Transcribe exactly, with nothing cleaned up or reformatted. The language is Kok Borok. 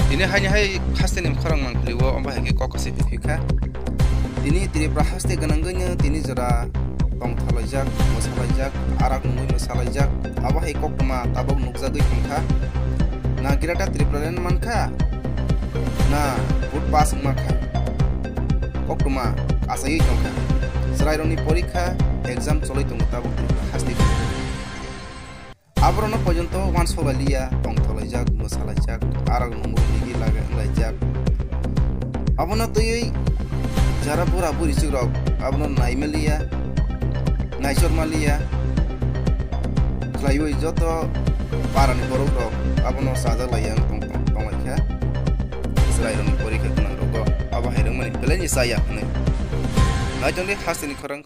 Tini haini hai hasteni khorang mangpili o, omo hai khe kok kasi phikha. Tini Tripura haste gwnangwino tini jora tongthalaijak, mwsalaijak, arak nungwi mwsalaijak, abo hai koktwma tabuk nukjagwi tongkha. Na Greater Tripura Land mankha, na vote pass wngmankha. Koktwma achaiwi tongkha. Chwrairokni porikha, exam cholwi tongo tabuk Tripura haste. Aborokno pojonto uansukliya, tongthalaijak, mwsalaijak, arak nungwi digi laga wnglaijak. Abono twiwi jara bura buri chukrok abono naimaliya, naichormaliya khlaiwi joto parani borokrok abono chajaklaiya wng tong-, tong-, tonglaikha. Chwrairokni porikha gwnangrogo abo hai rwngmani belai ni chaya hwnwi. Naitongdi hasteni khorang.